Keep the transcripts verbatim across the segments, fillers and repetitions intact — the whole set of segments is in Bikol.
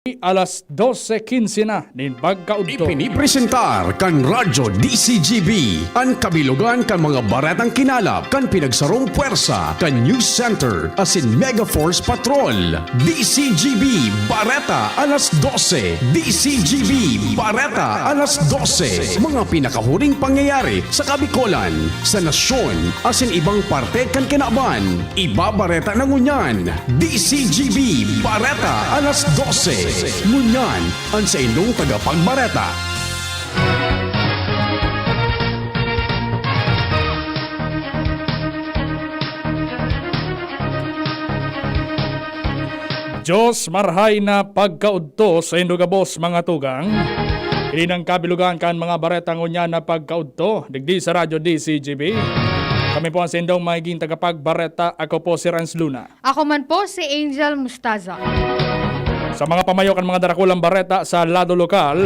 Alas dose quince na nin pagkaudto. Ipinipresentar kan Radyo D C G B an kabilogan kan mga baretang kinalap kan pinagsarong pwersa kan News Center asin Mega Force Patrol. D C G B Bareta alas dose. D C G B Bareta alas dose. Mga pinakahuring pangyayari sa Kabikolan, sa nasyon, asin ibang parte kan kinaban. Ibabareta na ngunyan. D C G B Bareta alas dose. Ngunyan, an saindong tagapagbareta. Diyos marhay na pagkaudto saindo gabos, mga tugang. Ini nang kabilogan kan mga bareta ngunyan na pagkaudto digdi sa Radyo D C G B. Kami po ang saindong magiging tagapagbareta. Ako po si Renz Luna. Ako man po si Angel Mustaza. Sa mga pamayo kan mga darakulang bareta sa lado lokal,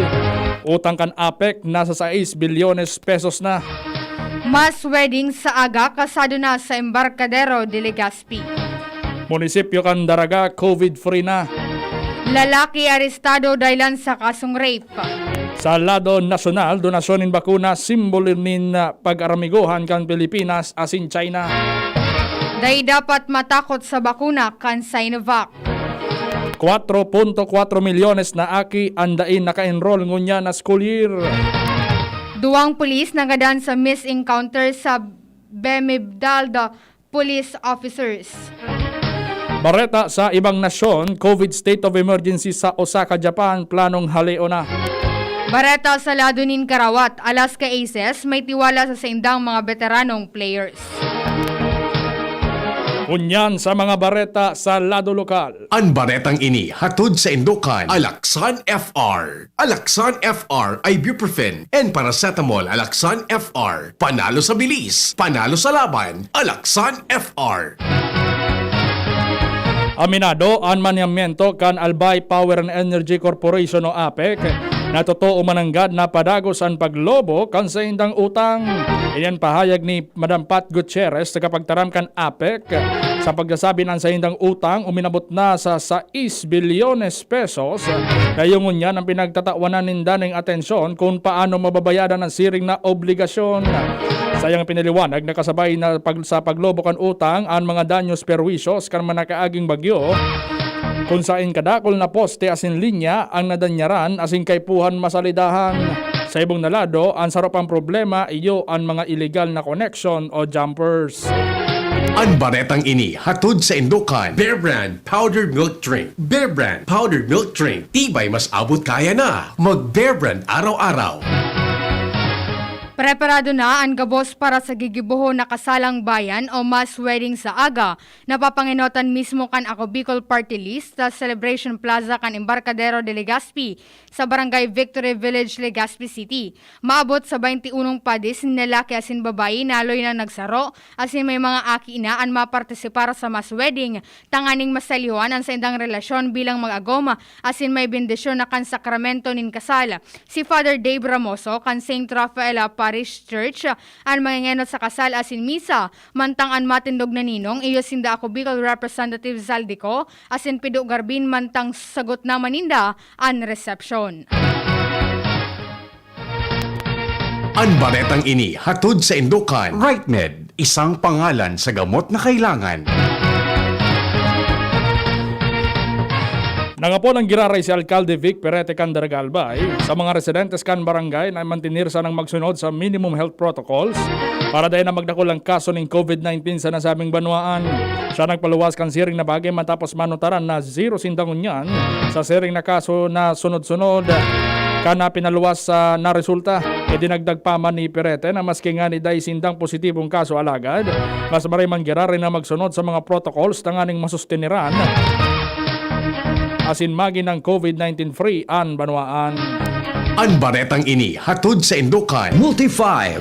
utang kan APEC nasa sais bilyones pesos na. Mass wedding sa aga, kasado na sa Embarcadero de Legazpi. Munisipyo kan Daraga, COVID-free na. Lalaki arestado dahilan sa kasong rape. Sa lado nasyonal, donasyon nin bakuna, simbolo nin, ah, pag-aramigohan kan Pilipinas asin China. Dai dapat matakot sa bakuna kan Sinovac. Kwatro punto kwatro milyones na aki an dai naka-enroll ngunyan na school year. Duwang pulis nagadan sa misencounter sa Bemibdalda police officers. Bareta sa ibang nasyon, COVID state of emergency sa Osaka, Japan, planong haleon na. Bareta sa lado nin karawat, Alaska Aces may tiwala sa saindang mga beteranong players. Ngunyan sa mga bareta sa lado lokal. An baretang ini hatod saindo kan Alaxan F R. Alaxan F R, ibuprofen and paracetamol. Alaxan F R, panalo sa bilis, panalo sa laban. Alaxan F R. Aminado an manyamiento kan Albay Power and Energy Corporation o APEC na totoo mananggad na padagos an paglobo kan saindang utang. Iyan pahayag ni Madam Pat Gutierrez, tagapagtaram kan APEC, sa pagsasabi na an saindang utang uminabot na sa sais bilyones pesos. Kaya ngunyan ang pinagtatawanan ninda nin atensyon kung paano mababayadan ang siring na obligasyon. Sa iyang pinaliwanag, nakasabay na pag-, sa paglobo kan utang an mga danyos perwisyo kan mga nakaaging bagyo, kun saen kadakul na poste asin linya ang nadanyaran asin kaipuhan masalidahan. Sa ibong na lado, an saro pang problema iyo an mga iligal na connection o jumpers. An baretang ini hatod saindo kan Bear Brand Powdered Milk Drink. Bear Brand Powdered Milk Drink. Tibay mas abot kaya na. Mag Bear Brand araw-araw. Preparado na an gabos para sa gigibohon na kasalang bayan o mass wedding sa aga, na papangenotan mismo kan Ako Bicol Party List sa Celebration Plaza kan Embarcadero de Legazpi, sa Barangay Victory Village, Legazpi City. Maabot sa baynte unong padis nin lalaki asin babayi na haloy nang nagsaro, asin may mga aki na an mapartisipar sa mass wedding, tanganing masaliwan an saindang relasyon bilang mag-agom, asin may bendisyon na kan sakramento nin kasal. Si Father Dave Ramoso kan Saint Raphael Parish Church an mangengenot sa kasal asin misa, mantang an matindog na ninong iyo sinda Ako Bicol Representative Zaldy Co asin Pido Garbin, mantang sagot naman ninda an resepsyon. An baretang ini hatod saindo kan Rightmed, isang pangalan sa gamot na kailangan. Nangapon ang giraray si Alcalde Vic Perete kan Daraga, Albay, sa mga residentes kan barangay na mantenir sanang magsunod sa minimum health protocols para dai na magdakul ang kaso nin COVID nineteen sa nasabing banwaan. Siya nagpaluwas kan siring na bagay matapos manutaran na zero sinda ngunyan sa siring na kaso na sunod-sunod kan na pinaluwas sa naresulta. Idinagdag pa man ni Perete na maski ngani dai sindang positibong kaso, alagad mas maray man giraray na magsunod sa mga protocols tanganing masustiniran asin magin ang COVID nineteen free an banwaan. An baretang ini hatod saindo kan Multi five.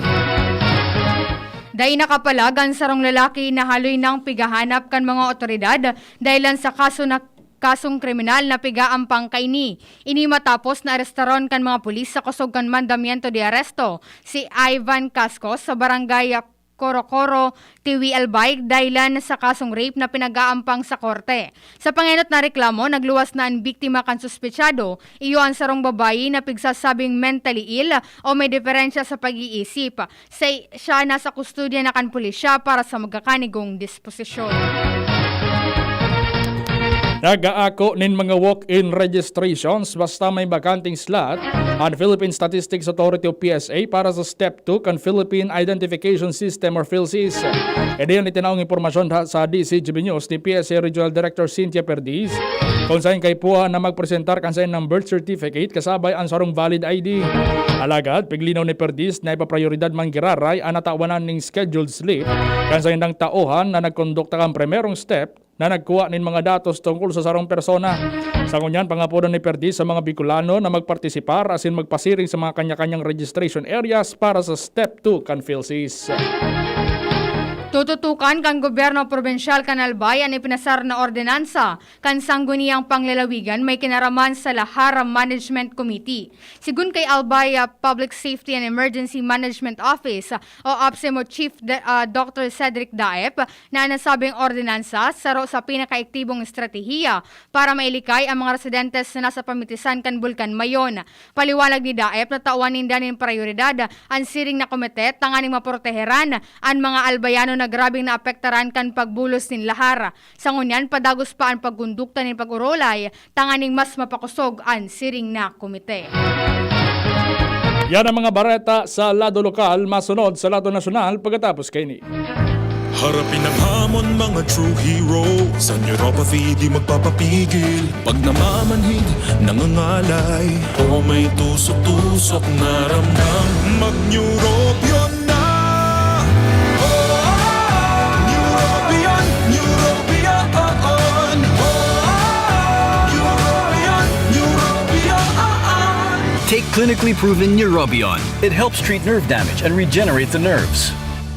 Dai nakapalag an sarong lalaki na haloy nang pigahanap kan mga awtoridad dahilan sa kaso na, kasong kriminal na pigaampang kaini. Ini matapos na arestaron kan mga pulis sa kosog kan mandamiento de aresto si Ivan Cascos sa barangay Coro Coro, Tiwi Albay, dahilan sa kasong rape na pinag-aampang sa korte. Sa pangenot na reklamo, nagluwas na an biktima kan suspetsado, iyo an sarong babayi na pigsasabing mentally ill o may diferensya sa pag-iisip. Sa, siya nasa kustodiya na kan pulisya para sa magkakanigong disposisyon. Nag-aako nin mga walk-in registrations basta may bakanteng slot an Philippine Statistics Authority o P S A para sa Step two kan Philippine Identification System or PhilSys. Ini an itinaong impormasyon ha-, sa D C G B News ni P S A Regional Director Cynthia Perdiz, kung saen kaipuhan na magpresentar kan saen nang birth certificate kasabay an sarong valid I D. Alagad, piglinaw ni Perdiz na ipaprayoridad man giraray an natawan ning scheduled slip kan saindang tauhan na nagkondukta kan primerong step na nagkua nin mga datos tungkol sa sarong persona. Sa ngunyan, pangapodan ni Perdiz sa mga Bicolano na magpartisipar asin magpasiring sa mga kanya-kanyang registration areas para sa Step two kan PhilSys. Tututukan kan gobyerno probinsyal kan Albay an ipinasar na ordinansa kan Sangguniang Panglalawigan may kinaraman sa Lahar Management Committee. Sigun kay Albay, ah, Public Safety and Emergency Management Office, ah, o APSEM o Chief De-, ah, Doctor Cedric Daep, na an nasabing ordinansa saro sa pinakaaktibong estratehiya para mailikay ang mga residentes na nasa pamitisan kan Bulkan Mayon. Paliwanag ni Daep na tawan ninda nin prayoridad an siring na komite tanganing maproteheran an mga Albayano na grabeng naapektaran kan pagbulos nin lahar. Sa ngunyan, padagos pa an pagkondukta nin pag-orolay tanganing mas mapakosog an siring na komite. Yan ang mga bareta sa lado lokal, masunod sa lado nasyonal pagkatapos kaini. Harapin ang hamon, mga true hero. Sa neuropathy, di magpapapigil. Pag namamanhid, nangangalay, o may tusok-tusok na ramdam, mag-Neurobion na. Oh, Neurobion, Neurobion, oh, oh. Neurobion, Neurobion, oh, oh. Take clinically proven Neurobion. It helps treat nerve damage and regenerate the nerves.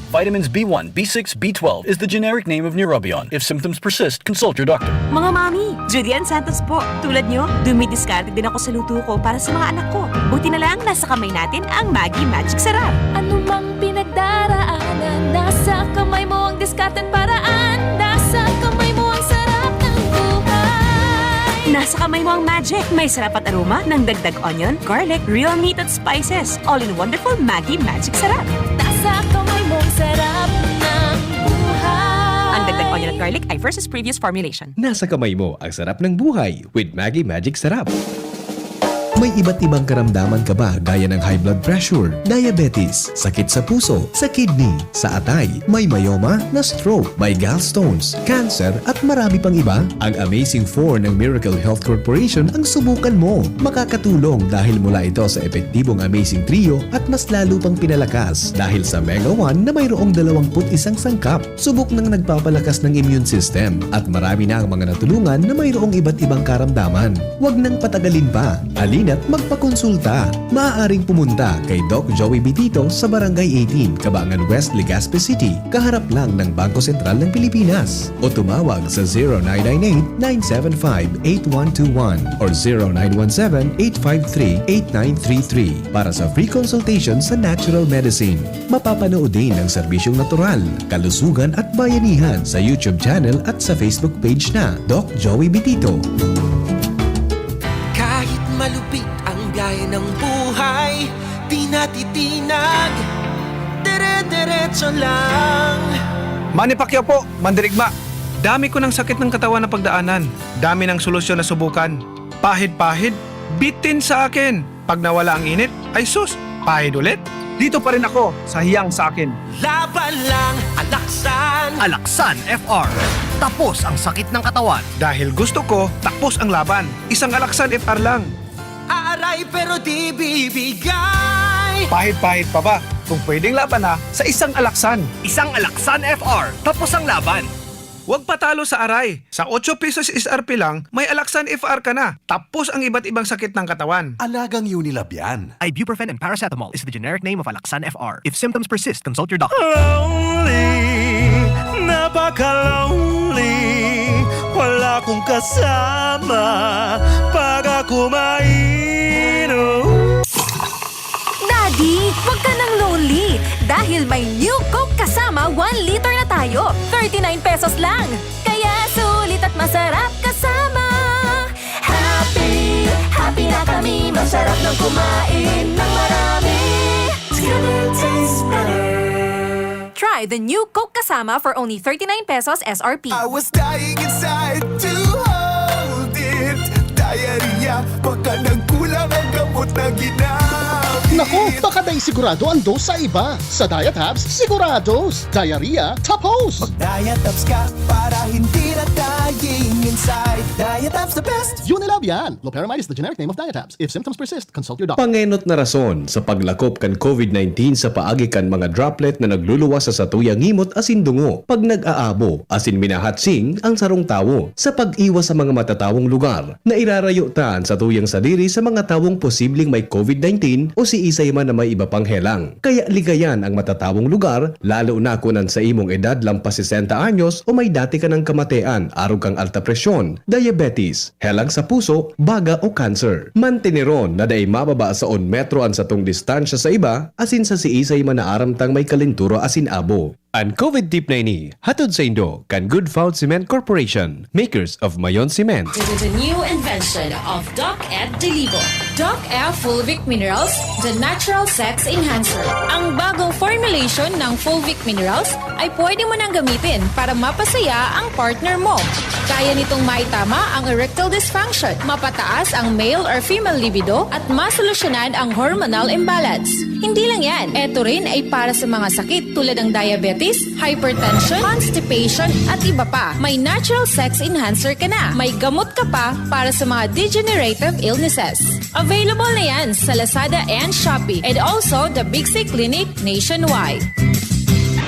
Vitamins B one, B six, B twelve is the generic name of Neurobion. If symptoms persist, consult your doctor. Mga mami, Judy Ann Santos po. Tulad nyo, dumidiskarte din ako sa luto ko para sa mga anak ko. Buti na lang, nasa kamay natin ang Maggi Magic Sarap. Anumang pinagdaraanan, nasa kamay mo ang diskarteng paraan. Nasa kamay mo ang sarap ng buhay. Nasa kamay mo ang magic. May sarap at aroma ng dagdag onion, garlic, real meat at spices. All in wonderful Maggi Magic Sarap. Nasa kamay mo ang sarap ng buhay. Ang dagdag onion at garlic ay versus previous formulation. Nasa kamay mo ang sarap ng buhay with Maggi Magic Sarap. May iba't ibang karamdaman ka ba, gaya ng high blood pressure, diabetes, sakit sa puso, sa kidney, sa atay, may myoma, na-stroke, may gallstones, cancer, at marami pang iba? Ang Amazing Four ng Miracle Health Corporation ang subukan mo. Makakatulong dahil mula ito sa epektibong Amazing Trio at mas lalo pang pinalakas dahil sa Mega One na mayroong dalawampu't isang sangkap. Subok nang nagpapalakas ng immune system at marami na ang mga natulungan na mayroong iba't ibang karamdaman. Huwag nang patagalin pa. Halina't magpakonsulta. Maaaring pumunta kay Doc Joey Bitito sa Barangay eighteen, Cabangan West, Legazpi City, kaharap lang ng Bangko Sentral ng Pilipinas. O tumawag sa zero nine nine eight, nine seven five, eight one two one or zero nine one seven, eight five three, eight nine three three para sa free consultation sa natural medicine. Mapapanood din ang serbisyong natural, kalusugan at bayanihan sa YouTube channel at sa Facebook page na Doc Joey Bitito. Kahit malupit ang biyahe ng buhay, di natitinag, dire-diretso lang. Manny Pacquiao po, mandirigma. Dami ko ng sakit ng katawan na pagdaanan. Dami ng solusyon na subukan. Pahid-pahid, bitin sa akin. Pag nawala ang init, ay sus, pahid ulit. Dito pa rin ako sa hiyang sa akin. Laban lang, Alaksan. Alaksan F R. Tapos ang sakit ng katawan. Dahil gusto ko, tapos ang laban. Isang Alaksan F R lang. Aaray pero di bibigay. Pahid-pahid pa ba? Kung pwedeng laban na sa isang Alaksan. Isang Alaksan F R. Tapos ang laban. Huwag patalo sa aray. Sa otso pesos S R P lang, may Alaksan F R ka na. Tapos ang iba't ibang sakit ng katawan. Alagang Unilab yan. Ibuprofen and paracetamol is the generic name of Alaxan F R. If symptoms persist, consult your doctor. Lonely, napaka-lonely. Wala kong kasama pag ako mainom. Daddy, wag ka nang lonely dahil may new Coke kasama Liter na tayo, thirty-nine pesos lang. Kaya sulit at masarap kasama. Happy, happy na kami. Masarap nang kumain ng marami. It's gonna taste better. Try the new Coke Kasama for only thirty-nine pesos S R P. I was dying inside to hold it. Diarrhea, baka nagkulang ang gamot na ginamit. Naku, baka dai sigurado ang dose sa iba. Sa Diatabs, sigurados. Diarrhea, tapos. Mag-Diatabs ka para hindi na dying inside. Diatabs the best. Unilab yan. Loperamide is the generic name of Diatabs. If symptoms persist, consult your doctor. Pangenot na rason sa paglakop kan COVID nineteen sa paagi kan mga droplet na nagluluwas sa satuyang ngimot asin dungo pag nag-aabo asin minahatsing ang sarong tawo. Sa pag-iwas sa mga matatawong lugar, nairarayo ta an satuyang sadiri sa mga tawong posibleng may COVID nineteen o siisay man na may iba pang helang. Kaya ligayan ang matatawong lugar, lalo na kun an saimong edad lampas sesenta anyos o may dati ka nang kamatean arog kan alta presyon, diabetes, helang sa puso, baga o cancer. Manteneron na dai mababa sa un metro an satong distansya sa iba asin sa siisay man na aram tang may kalentura asin abo. An COVID tip na ini, hatod saindo kan Good Found Cement Corporation, makers of Mayon Cement. With the new invention of Doc Ed Delivo. Doc F Fulvic Minerals, the natural sex enhancer. Ang bagong formulation ng Fulvic Minerals ay pwede mo nang gamitin para mapasaya ang partner mo. Kaya nitong maitama ang erectile dysfunction, mapataas ang male or female libido at masolusyonan ang hormonal imbalance. Hindi lang yan, eto rin ay para sa mga sakit tulad ng diabetes, hypertension, constipation, at iba pa. May natural sex enhancer ka na. May gamot ka pa para sa mga degenerative illnesses. Available na yan sa Lazada and Shopee and also the Big C Clinic nationwide.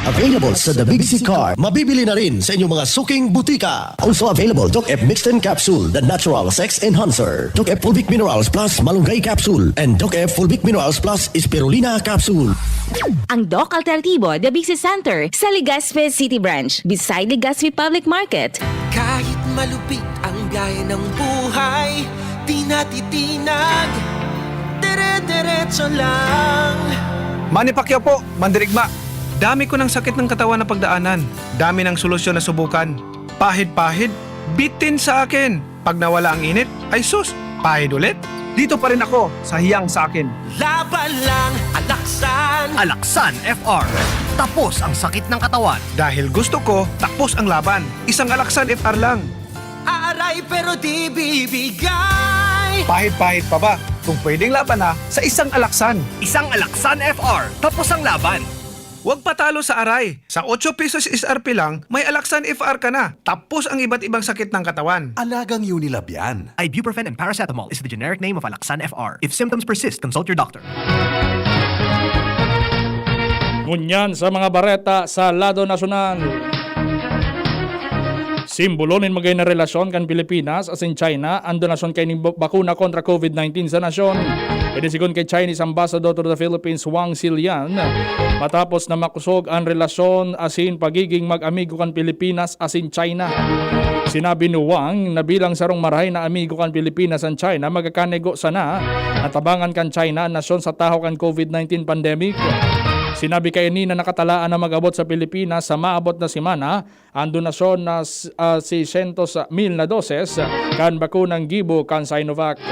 Available sa The Big C Car. Mabibili na rin sa inyong mga suking butika. Also available, Doc F Mixten Capsule, the natural sex enhancer. Doc F Fulvic Minerals Plus Malunggay Capsule, and Doc F Fulvic Minerals Plus Spirulina Capsule. Ang Doc Alternativo, The Big C Center, sa Legazpi City Branch, beside Legazpi Public Market. Kahit malupit ang biyahe ng buhay, di natitinag, dire-diretso lang. Manny Pacquiao po, mandirigma. Dami ko ng sakit ng katawan na pagdaanan. Dami ng solusyon na subukan. Pahid-pahid, bitin sa akin. Pag nawala ang init, ay sus, pahid ulit. Dito pa rin ako sa hiyang sa akin. Laban lang, Alaksan. Alaksan F R. Tapos ang sakit ng katawan. Dahil gusto ko, tapos ang laban. Isang Alaksan F R lang. Aaray pero di bibigay. Pahid-pahid pa ba? Kung pwedeng laban na sa isang Alaksan. Isang Alaksan F R, tapos ang laban. Huwag patalo sa aray. Sa otso pesos S R P lang, may Alaksan F R ka na. Tapos ang iba't ibang sakit ng katawan. Alagang Unilab yan. Ibuprofen and paracetamol is the generic name of Alaksan F R. If symptoms persist, consult your doctor. Ngunyan sa mga bareta sa lado nasyonal. Simbolo nin magay na relasyon kan Pilipinas asin China an donasyon kaining ba-, bakuna kontra COVID nineteen sa nasyon. Ini sigon kay Chinese Ambassador to the Philippines, Wang Xilian, matapos na makusog an relasyon asin pagiging mag-amigo kan Pilipinas asin China. Sinabi ni Wang na bilang sarong marahay na amigo kan Pilipinas an China, magkakanego sana na tabangan kan China an nasyon sa tahaw kan COVID nineteen pandemic. Sinabi kaini na nakatalaan na mag-abot sa Pilipinas sa maabot na semana an donasyon na s-, ah, seiscientos mil na doses kan bakunang gibo kan Sinovac.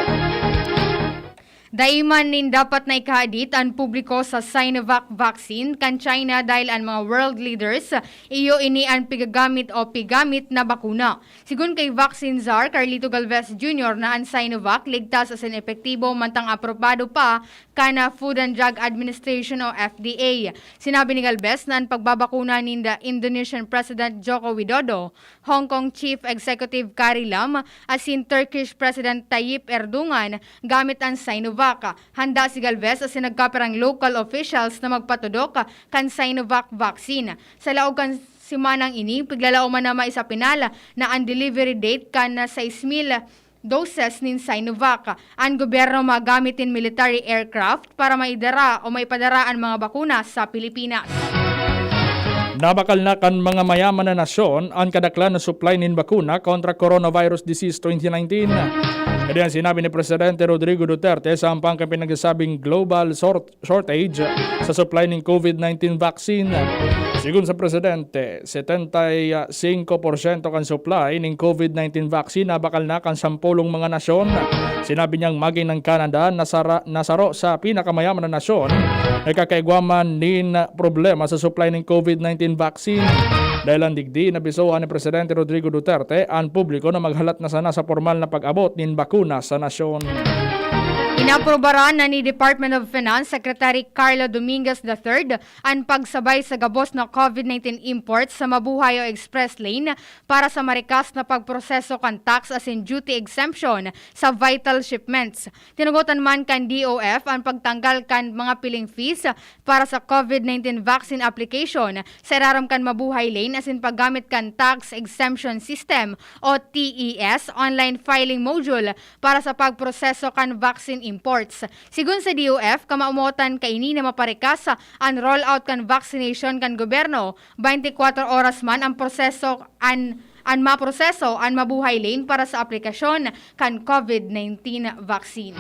Dai man nin dapat na ikahadit an publiko sa Sinovac vaccine kan China dahil an mga world leaders, iyo ini an pigagamit o pigamit na bakuna. Sigon kay Vaccine Czar Carlito Galvez Junior na an Sinovac ligtas asin epektibo mantang aprobado pa kan Food and Drug Administration o F D A. Sinabi ni Galvez na an pagbabakuna ninda Indonesian President Joko Widodo, Hong Kong Chief Executive Carrie Lam, asin Turkish President Tayyip Erdogan gamit an Sinovac. Handa si Galvez asin nagkapirang local officials na magpatudok kan Sinovac vaccine. Sa laog kan semanang ini, piglalaoman na maisapinal na an delivery date kan sais mil doses nin Sinovac. An gobyerno magamit nin military aircraft para maidara o maipadara an mga bakuna sa Pilipinas. Nabakal na kan mga mayaman na nasyon an kadaklan na supply nin bakuna kontra coronavirus disease twenty nineteen. Kaya an sinabi ni Presidente Rodrigo Duterte sa hampang kan pinagsasabing global sort-, shortage sa supply nin COVID nineteen vaccine. Sigon sa presidente, setenta y cinco por ciento kan supply nin COVID nineteen vaccine nabakal na kan sampolong mga nasyon. Sinabi niyang magin ang Canada, nasara-, nasaro sa pinakamayaman na nasyon, nagkakaigwa man nin problema sa supply nin COVID nineteen vaccine. Dahil ang digdi, nabisohan ni Presidente Rodrigo Duterte an publiko na maghalat na sana sa pormal na pag-abot nin bakuna sa nasyon. Inaprobaran na ni Department of Finance Secretary Carlo Dominguez the third an pagsabay sa gabos na COVID nineteen imports sa mabuhay o express lane para sa marikas na pagproseso kan tax asin duty exemption sa vital shipments. Tinugotan man kan D O F an pagtanggal kan mga piling fees para sa COVID nineteen vaccine application sa irarom kan mabuhay lane asin paggamit kan tax exemption system o T E S online filing module para sa pagproseso kan vaccine imports. Sigon sa D O F, kamaomotan kaini na maparikas an rollout kan vaccination kan gobyerno, twenty-four oras man ang proseso an an maproseso an mabuhay lane para sa aplikasyon kan COVID nineteen vaccine.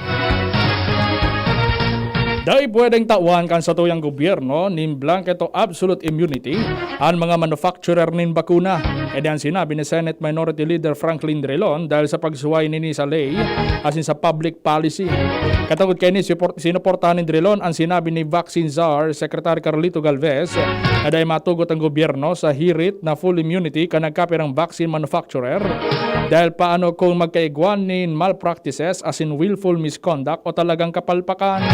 Dai pwedeng tawan kan satuyang gobyerno nin blanket o absolute immunity an mga manufacturer nin bakuna. Kaya an sinabi ni Senate Minority Leader Franklin Drilon dahil sa pagsuway nini sa ley asin sa public policy. Katungod kaini, sipor-, sinuportahan ni Drilon an sinabi ni Vaccine Czar Secretary Carlito Galvez na dai matugot ang gobyerno sa hirit na full immunity kan nagkapirang vaccine manufacturer dahil paano kung magkaigwan nin malpractices asin willful misconduct o talagang kapalpakan.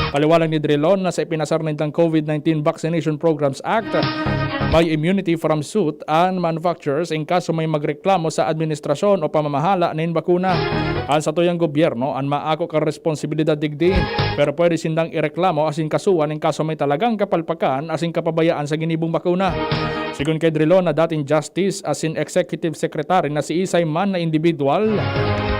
Paliwanag ni Drilon na sa ipinasar nindang COVID nineteen Vaccination Programs Act, may immunity from suit an manufacturers in kaso may magreklamo sa administrasyon o pamamahala nin bakuna. An satuyang gobyerno an maako kan responsibilidad digdi, pero pwede sindang ireklamo asin kasuhan in kaso may talagang kapalpakan asin kapabayaan sa ginibong bakuna. Sigon kay Drilon na dating Justice asin Executive Secretary na si isay man na individual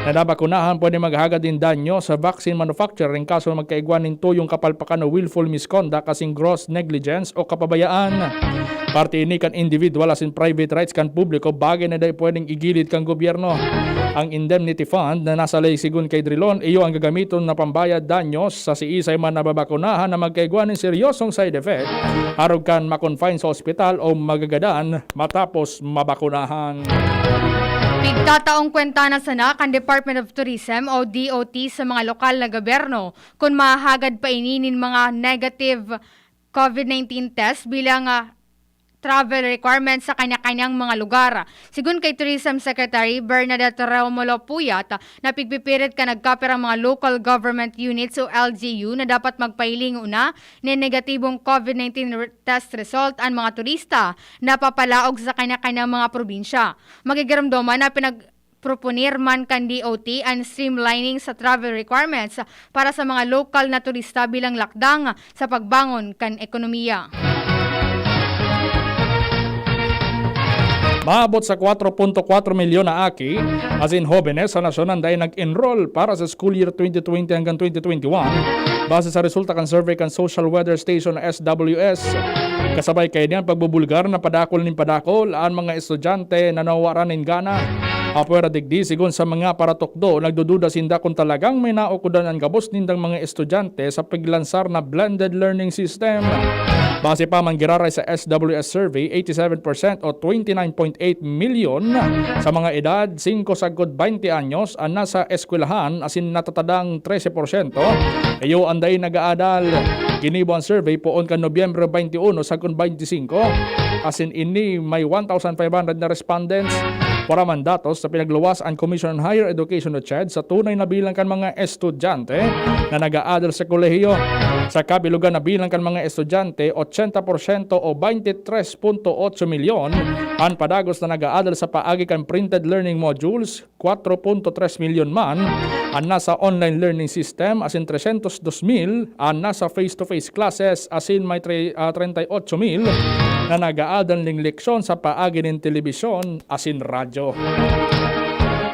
na nabakunahan pwede maghagad nin danyo sa vaccine manufacturer in kaso magkaigwa nin tuyong kapalpakan o willful misconduct asin gross negligence o kapabayaan. Parte ini kan individual asin private rights kan publiko, bagay na dai pwedeng igilid kan gobyerno. Ang indemnity fund na nasa ley sigon kay Drilon, iyo ang gagamiton na pambayad danyos sa siisay man na babakunahan na magkaigwa nin seryosong side effect, arog kan ma-confine sa ospital o magagadan matapos mabakunahan. Pigtataong kwenta na sana kan Department of Tourism o D O T sa mga lokal na gobyerno kun mahahagad pa ini nin mga negative COVID nineteen test bilang, ah, travel requirements sa kanya-kanyang mga lugar. Sigon kay Tourism Secretary Bernadette Romulo Puyat, na pigpipirit kan nagkapirang mga local government units o L G U na dapat magpahiling una nin negatibong COVID nineteen re-, test result an mga turista na papalaog sa kanya-kanyang mga probinsya. Magigiromdoman na pinag- proponer man kan D O T an streamlining sa travel requirements para sa mga lokal na turista bilang lakdang sa pagbangon kan ekonomiya. Maabot sa kwatro punto kwatro milyon na aki asin hobenes sa nasyon an dai nag-enroll para sa school year twenty twenty hanggang twenty twenty-one, base sa resulta kan survey kan Social Weather Station, S W S. Kasabay kaini an pagbubulgar na padakol nin padakol an mga estudyante na nawawaran nin gana. Apwera digdi, sigon sa mga paratukdo, nagdududa sinda kun talagang may naukodan an gabos nindang mga estudyante sa piglansar na blended learning system. Base pa man giraray sa S W S survey, eighty-seven percent o twenty-nine point eight milyon sa mga edad singko sagkod baynte anyos an nasa eskwelahan asin natatadang trese porsyento iyo an dai nag-aadal. Ginibo an survey poon kan Nobyembre baynte uno sagkod baynte singko, asin ini may one thousand five hundred na respondents. Wara man datos sa pinagluwas an Commission on Higher Education o CHED sa tunay na bilang kan mga estudyante na nag-aadal sa kolehiyo. Sa kabilugan na bilang kan mga estudyante, ochenta porsyento o baynte tres punto otso milyon an padagos na nag-aadal sa paagi kan printed learning modules, kwatro punto tres milyon man an nasa online learning system, asin tresyentos dos mil an nasa face-to-face classes, asin may tre-, ah, trenta y otso mil na nag-aadal nin leksyon sa paagi nin telebisyon asin radyo.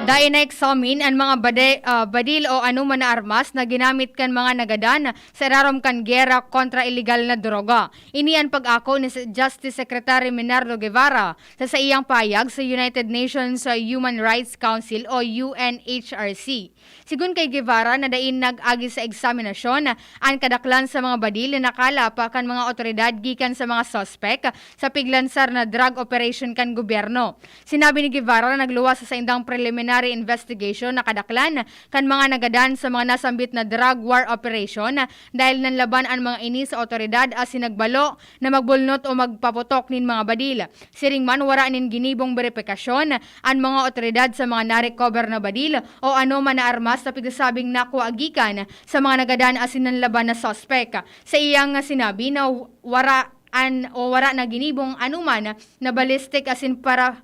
Dai na-examine an mga bade-, ah, badil o anoman na armas na ginamit kan mga nagadan sa irarom kan giyera kontra iligal na droga. Ini an pag-ako ni Se-, Justice Secretary Menardo Guevara sa saiyang pahayag sa United Nations, ah, Human Rights Council o U N H R C. Sigon kay Guevara na dai nag-agi sa eksaminasyon an kadaklan sa mga badil na nakalap kan mga awtoridad gikan sa mga suspek sa piglansar na drug operation kan gobyerno. Sinabi ni Guevara na nagluwas sa saindang preliminary investigation na kadaklan kan mga nagadan sa mga nasambit na drug war operation dahil nanlaban an mga ini sa awtoridad asin nagbalo na magbulnot o magpaputok nin mga badil. Siring man, wara nin ginibong beripikasyon an mga awtoridad sa mga na-recover na badil o anoman na armas na pigsasabing nakua gikan sa mga nagadan asin nanlaban na suspek. Sa iyang sinabi na wara an, o wara na ginibong anoman na ballistic asin para,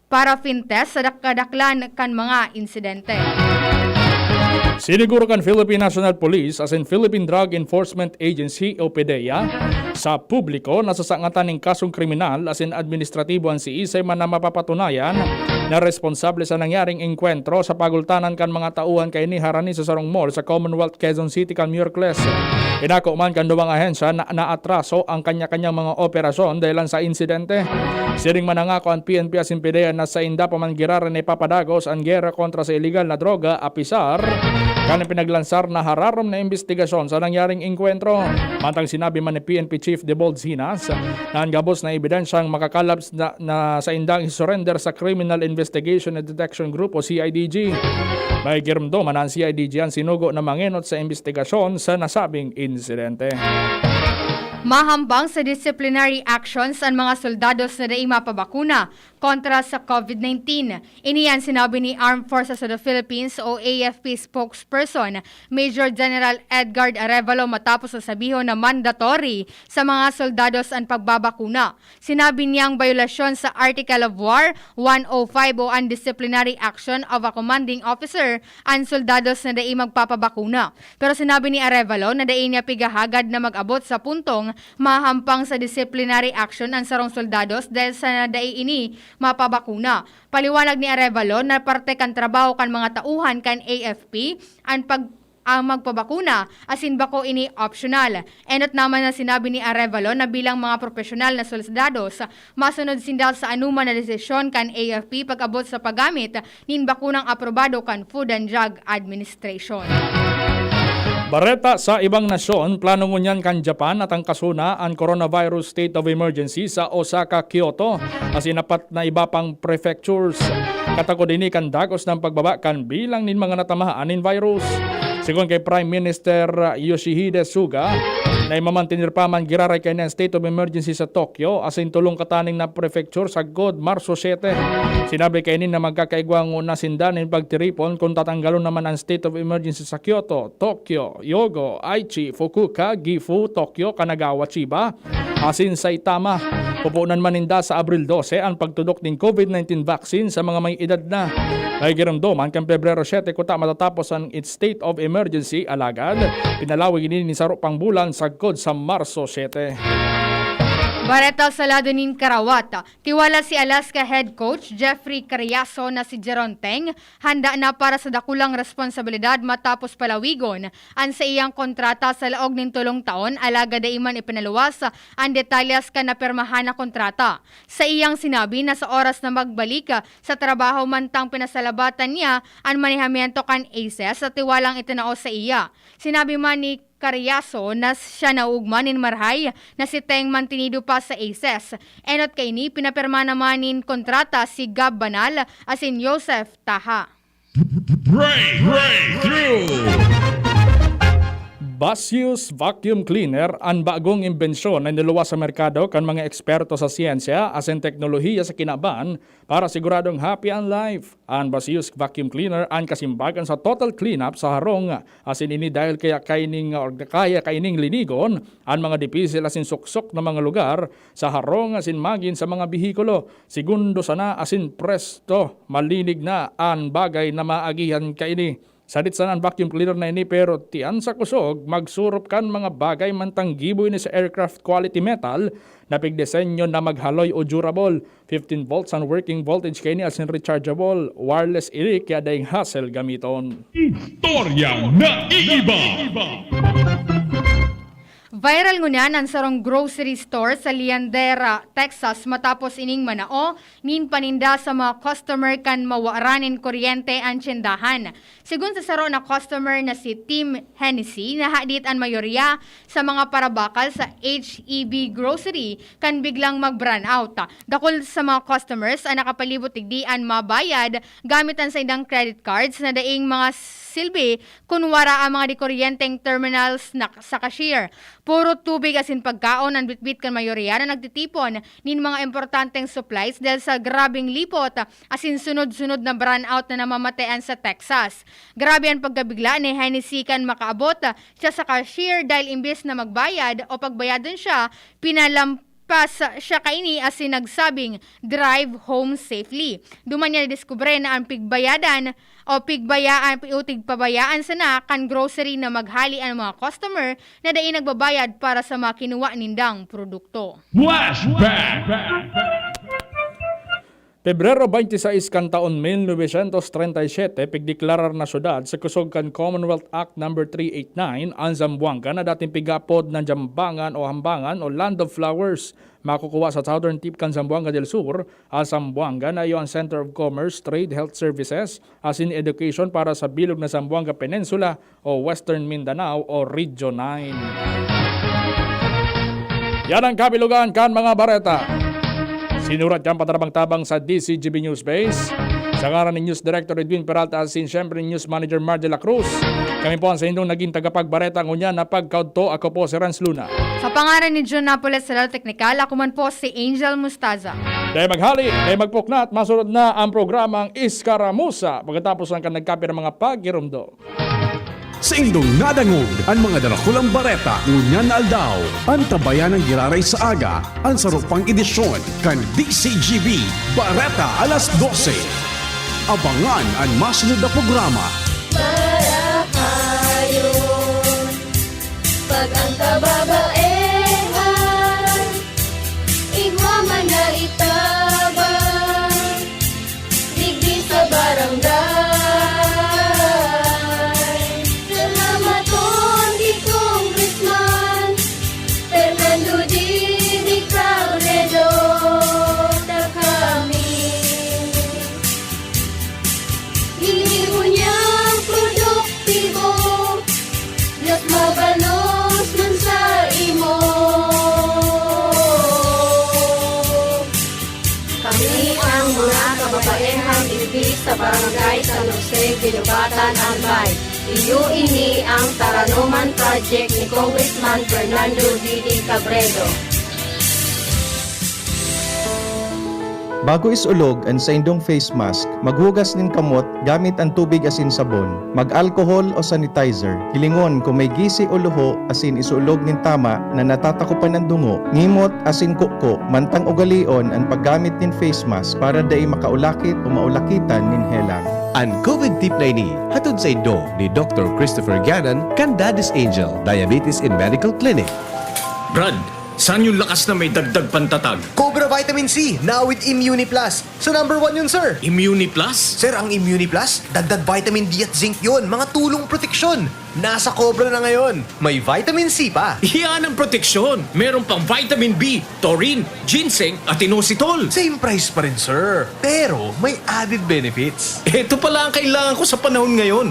paraffin test sa dak-, kadaklan kan mga insidente. Siniguro kan Philippine National Police asin Philippine Drug Enforcement Agency o PDEA sa publiko na sasangatan nin kasong kriminal asin administratibo an siisay man na mapapatunayan na responsable sa nangyaring engkwentro sa pagultanan kan mga tauhan kaini harani sa sarong mall sa Commonwealth Quezon City kan Miyerkules. Inako man kan duwang ahensya na naatraso ang kanya-kanyang mga operasyon dahilan sa insidente. Siring man nangako an P N P asin PDEA na sainda pa man giraray na ipapadagos an gera kontra sa iligal na droga, apisar kan pinaglansar na hararom na imbestigasyon sa nangyaring engkwentro. Mantang sinabi man ni P N P Chief Debold Sinas na an gabos na ebidensyang makakalabs na, na saindang isurrender sa Criminal Investigation and Detection Group o C I D G. May giromdoman na an C I D G an sinugo na mangenot sa imbestigasyon sa nasabing insidente. Mahambang sa disciplinary actions an mga soldados na dai mapabakuna kontra sa COVID nineteen. Ini an sinabi ni Armed Forces of the Philippines o A F P spokesperson Major General Edgard Arevalo matapos na sabihon na mandatory sa mga soldados an pagbabakuna. Sinabi niyang bayolasyon sa Article of War one oh five o an disciplinary action of a commanding officer an soldados na dai magpapabakuna. Pero sinabi ni Arevalo na dai niya pigahagad na mag-abot sa puntong mahampang sa disciplinary action an sarong soldados dahil sa dai ini mapabakuna. Paliwanag ni Arevalo na parte kan trabaho kan mga tauhan kan A F P an pag-, ang magpabakuna, asin bako ini optional. Enot naman na sinabi ni Arevalo na bilang mga propesyonal na soldados, masunod sinda sa anoman na desisyon kan A F P pag-abot sa paggamit nin bakunang aprobado kan Food and Drug Administration. Bareta sa ibang nasyon, plano ngunyan kan Japan na tangkason na an coronavirus state of emergency sa Osaka, Kyoto, asin apat na iba pang prefectures. Katakod ini kan dagos na pagbaba kan bilang nin mga natamaan nin virus. Sigon kay Prime Minister Yoshihide Suga, na imamantener pa man giraray kaini an state of emergency sa Tokyo, asin tolong kataning na prefecture sagkod Marso siete. Sinabi kaini na magkakaigwa nguna sinda nin pagtiripon kun tatanggalon naman an state of emergency sa Kyoto, Tokyo, Hyogo, Aichi, Fukuoka, Gifu, Tokyo, Kanagawa, Chiba, asin Saitama. Pupunan man ninda sa Abril dose an pagtudok nin COVID nineteen vaccine sa mga may edad na. Nagiromdoman kan Pebrero siete kuta matatapos an state of emergency, alagad pinalawig ini nin saro pang bulan sagkod sa Marso siete. Bareta sa lado nin karawat, tiwala si Alaska head coach Jeffrey Cariaso na si Jeron Teng handa na para sa dakulang responsabilidad matapos palawigon an saiyang kontrata sa laog nin tolong taon, alagad dai man ipinaluwas an detalyes kan napirmahan na kontrata. Sa iyang sinabi na sa oras na magbalik sa trabaho mantang pinasalabatan niya an manehamiento kan Aces sa tiwalang itinao sa iya. Sinabi man ni Cariaso na siya naugma nin marahay na si Teng mantinido pa sa Aces. Enot kaini, pinapirma naman nin kontrata si Gab Banal asin Joseph Taha. Break, breakthrough! Basius Vacuum Cleaner, an bagong imbensyon na niluwas sa merkado kan mga eksperto sa siyensya asin teknolohiya sa kinaban para siguradong happy ang life. An Basius Vacuum Cleaner an kasimbagan sa total cleanup sa harong, asin ini dahil kaya kaining, or kaya kaining linigon an mga dipisil asin suksok na mga lugar sa harong asin magin sa mga behikulo. Segundo sana asin presto, malinig na an bagay na maagihan kaini. Sadit sana an vacuum cleaner na ini, pero tiyan sa kusog, magsurop kan mga bagay mantang gibo ini sa aircraft quality metal na pigdisenyo na maghaloy o durable, fifteen volts an working voltage kaini asin rechargeable, wireless ini kaya daing hassle gamiton. Istorya na iiba. Viral ngunyan an sarong grocery store sa Leandera, Texas, matapos ining manao nin paninda sa mga customer kan mawara nin kuryente an tyendahan. Sigon sa saro na customer na si Tim Hennessy, nahadit an mayorya sa mga parabakal sa H E B Grocery kan biglang mag-brownout. Dakul sa mga customers an nakapalibot digdi an mabayad gamit an saindang credit cards na daing mga silbi kun wara ang mga dikuryenteng terminals na sa cashier. Puro tubig asin pagkaon an bitbit kan mayorya na nagtitipon nin mga importanteng supplies dahil sa grabeng lipot asin sunod-sunod na brownout na namamatean sa Texas. Grabe an pagkabigla ni Hennessy kan makaabot siya sa cashier dahil imbes na magbayad o pagbayadon siya, pinalampas siya kaini asin nagsabing, "Drive home safely." Duman niya nadiskubre na ang pigbayadan o pigbayaan o tigpabayaan sana kan grocery na maghali an mga customer na dai nagbabayad para sa mga kinuha nindang produkto. Flashback! Pebrero twenty-six kan taon mil novecientos treinta y siete, pigdeklarar na syudad sa kusog kan Commonwealth Act Number three eight nine an Zamboanga na dating pig-aapod na Jambangan o Hambangan o Land of Flowers. Makukuha sa southern tip kan Zamboanga del Sur, ang Zamboanga na iyo ang Center of Commerce, Trade, Health Services, asin Education para sa bilog na Zamboanga Peninsula o Western Mindanao o Region nine. Yan ang kabilugan kan mga bareta. Sinurat yan patarabang-tabang sa D C G B News Base. Sa ngaran ni News Director Edwin Peralta asin siyempre ni News Manager Mar de la Cruz, kami po ang sa indong naging tagapagbareta ngunyan na pagkaudto. Ako po si Renz Luna. Sa pangaran ni Jun Napoles sa Lalo Teknikal, ako man po si Angel Mustaza. Dahil maghali, dahil magpuknat, masunod na ang programang Iskaramusa pagkatapos ng kan nagkapirang mga pagkirumdo. Sa indong nadangog an mga darakulang bareta ngunyan na aldaw, antabayan an giraray sa aga an sarong pang edisyon kan D C G B Bareta alas dose. Abangan an masunod na programa. Marahayon, pag ang kababaehan, igwa man na itabang, digdi sa barangay. Salamaton ki Congressman Fernando Didi Cabredo, ta kami ini unyang produktibo, mas mabalos man sa imo. Kami ang mga kababaehang digdi sa Barangay San Jose, Guinobatan, Albay. Iyo ini ang Taranoman Project ni Congressman Fernando Didi Cabredo. Bago isulog an saindong face mask, maghugas nin kamot gamit an tubig asin sabon. Mag-alcohol o sanitizer. Hilingon kung may gisi o luho asin isulog nin tama na natatakopan an dungo, ngimot asin kuko, mantang ugalion an paggamit nin face mask para dai makaulakit o maulakitan nin helang. An COVID tip na ini, hatod saindo ni Doktor Christopher Ganan kan Daddy's Angel Diabetes and Medical Clinic. Brad, saan yung lakas na may dagdag pantatag? Cobra Vitamin C, now with Immuni Plus. Sa number one yun, sir. Immuni Plus? Sir, ang Immuni Plus, dagdag vitamin D at zinc yun, mga tulong proteksyon. Nasa Cobra na ngayon. May vitamin C pa. Iyan ang proteksyon. Meron pang vitamin B, taurine, ginseng, at inositol. Same price pa rin, sir. Pero may added benefits. Ito pala ang kailangan ko sa panahon ngayon.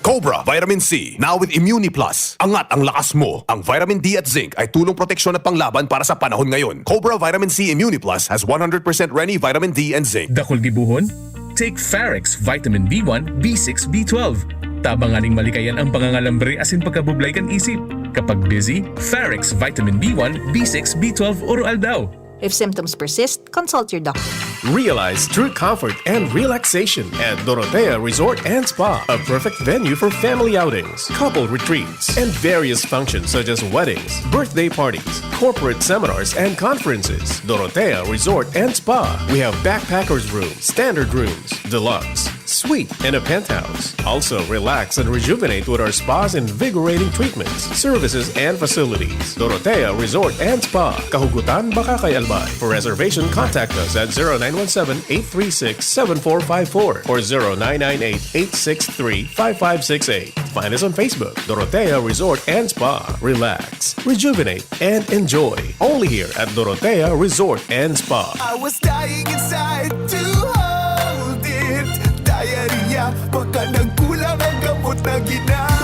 Cobra Vitamin C, now with Immuni Plus. Angat ang lakas mo. Ang vitamin D at zinc ay tulong proteksyon at panglaban para sa panahon ngayon. Cobra Vitamin C Immuni Plus has one hundred percent Reni vitamin D and zinc. Dakul gibohon? Take Farex Vitamin B one, B six, B twelve. Tabang nganing malikayan ang pangangalambre asin pagkabublay kan isip. Kapag busy, Farex Vitamin B one, B six, B twelve, oro-aldaw. If symptoms persist, consult your doctor. Realize true comfort and relaxation at Dorotea Resort and Spa, a perfect venue for family outings, couple retreats, and various functions such as weddings, birthday parties, corporate seminars, and conferences. Dorotea Resort and Spa. We have backpackers room, standard rooms, deluxe, Suite and a penthouse. Also, relax and rejuvenate with our spa's invigorating treatments, services, and facilities. Dorotea Resort and Spa, Kahugutan, Bacacay, Albay. For reservation, contact us at zero nine one seven, eight three six, seven four five four or zero nine nine eight, eight six three, five five six eight. Find us on Facebook, Dorotea Resort and Spa. Relax, rejuvenate, and enjoy. Only here at Dorotea Resort and Spa. I was dying inside to hold it. Diarrhea, baka nagkulang ang gamot na ginamit.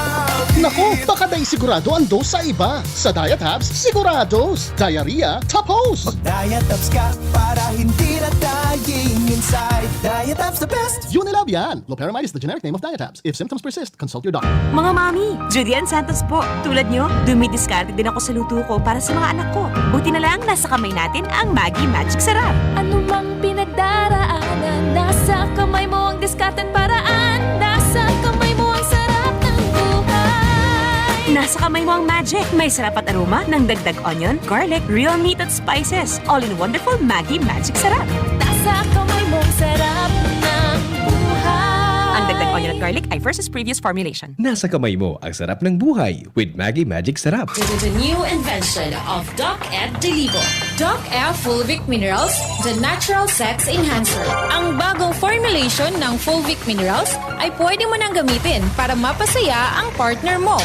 Naku, baka dai sigurado ang dose sa iba. Sa Diatabs, sigurados. Diarrhea, tapos. Mag-Diatabs ka para hindi na dying inside. Diatabs the best. Unilab yan. Loperamide is the generic name of Diatabs. If symptoms persist, consult your doctor. Mga mami, Judy Ann Santos po. Tulad nyo, dumidiskarte din ako sa luto ko para sa mga anak ko. Buti na lang, nasa kamay natin ang Maggi Magic Sarap. Ano mang pinagdaraanan, nasa kamay mo ang diskarte at paraan. Nasa kamay mo ang sarap ng buhay. Nasa kamay mo ang magic. May sarap at aroma ng dagdag onion, garlic, real meat at spices. All in wonderful Maggi Magic Sarap. Nasa kamay mo ang sarap ng buhay. Ang dagdag onion at garlic ay versus previous formulation. Nasa kamay mo ang sarap ng buhay with Maggi Magic Sarap. This is a new invention of Doc Ed Delivo. Doc F Fulvic Minerals, the natural sex enhancer. Ang bagong formulation ng Fulvic Minerals ay pwede mo nang gamitin para mapasaya ang partner mo.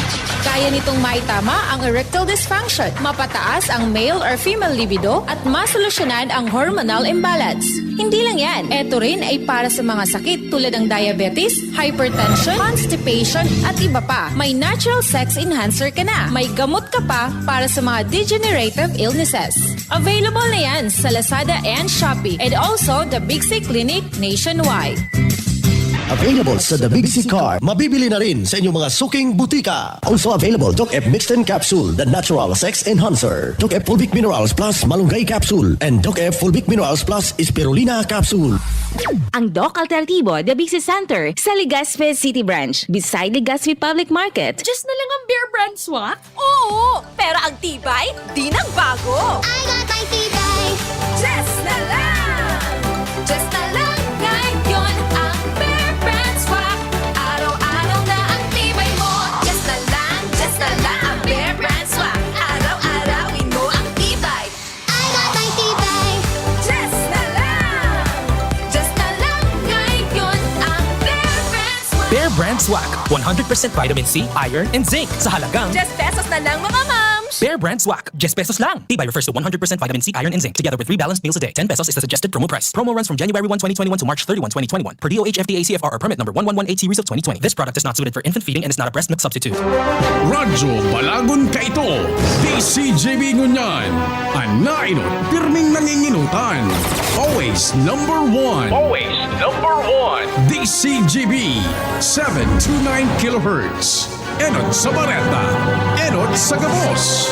Kaya nitong maitama ang erectile dysfunction, mapataas ang male or female libido, at masolusyonan ang hormonal imbalance. Hindi lang yan, eto rin ay para sa mga sakit tulad ng diabetes, hypertension, constipation, at iba pa. May natural sex enhancer ka na. May gamot ka pa para sa mga degenerative illnesses. Available na yan sa Lazada and Shopee, and also the Big C Clinic nationwide. Available sa The Big C Car. Mabibili na rin sa inyong mga suking butika. Also available, Doc F Mixten Capsule, the natural sex enhancer. Doc F Fulvic Minerals Plus Malunggay Capsule, and Doc F Fulvic Minerals Plus Spirulina Capsule. Ang Doc Alternativo, The Big C Center, sa Legazpi City Branch, beside Legazpi Public Market. Just na lang ang Bear Brand Swak? Oo, pero ang tibay, di nagbago. I got my tibay. Just na lang! Just na lang ngayon ang Bear Brand Swak. Araw-araw na ang tibay mo. Just na lang, just na lang ang Bear Brand Swak. Araw-arawin mo ang tibay. I got my tibay. Just na lang. Just na lang ngayon ang Bear Brand Swak. Bear Brand Swak, one hundred percent vitamin C, iron, and zinc sa halagang ten pesos na lang, mga mams! Bear Brand Swak, ten pesos lang. Tibay refers to one hundred percent vitamin C, iron, and zinc, together with three balanced meals a day. Ten pesos is the suggested promo price. Promo runs from January one, twenty twenty-one to March thirty-one, twenty twenty-one, per D O H F D A C F R or permit number one one one eight series of twenty twenty. This product is not suited for infant feeding and is not a breast milk substitute. Radyo Balagon kaito, D C G B ngunyan. An nainot, pirming nanginginutan. Always number one. Always number one. D C G B, seven two nine kilohertz. Enot sa Bareta, enot sa gabos.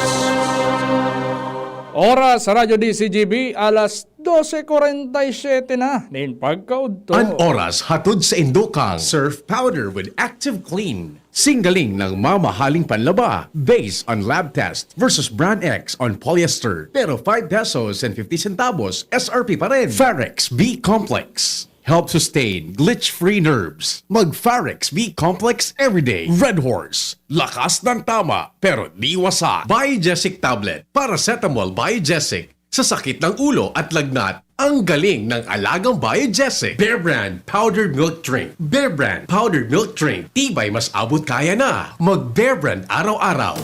Oras sa Radyo D C G B, alas dose kwarenta y siyete na nin pagkaudto. An oras hatod sa indo kang Surf Powder with Active Clean. Singgaling ng mamahaling panlaba based on lab test versus Brand X on polyester, pero five pesos and fifty centavos S R P pa rin. Farex B Complex. Help sustain glitch-free nerves. Mag Farex B Complex everyday. Red Horse. Lakas ng tama, pero di wasa. Biogesic tablet. Paracetamol Biogesic. Sa sakit ng ulo at lagnat, ang galing ng alagang Biogesic. Bear Brand Powdered Milk Drink. Bear Brand Powdered Milk Drink. Tibay mas abot kaya na. Mag Bear Brand araw-araw.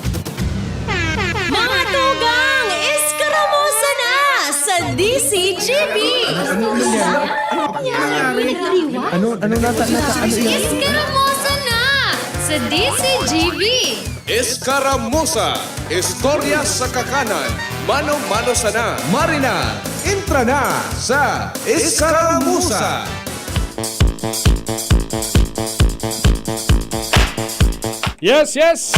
Mga tugang, eskaramusa na sa D C G B! Ano, ano nangyari? Ano, ano nata-, nata-, ano yun? Eskaramusa na sa D C G B! Eskaramusa, istorya sa kakanan, mano-mano sana. Marina, entra na sa Eskaramusa! Yes, yes!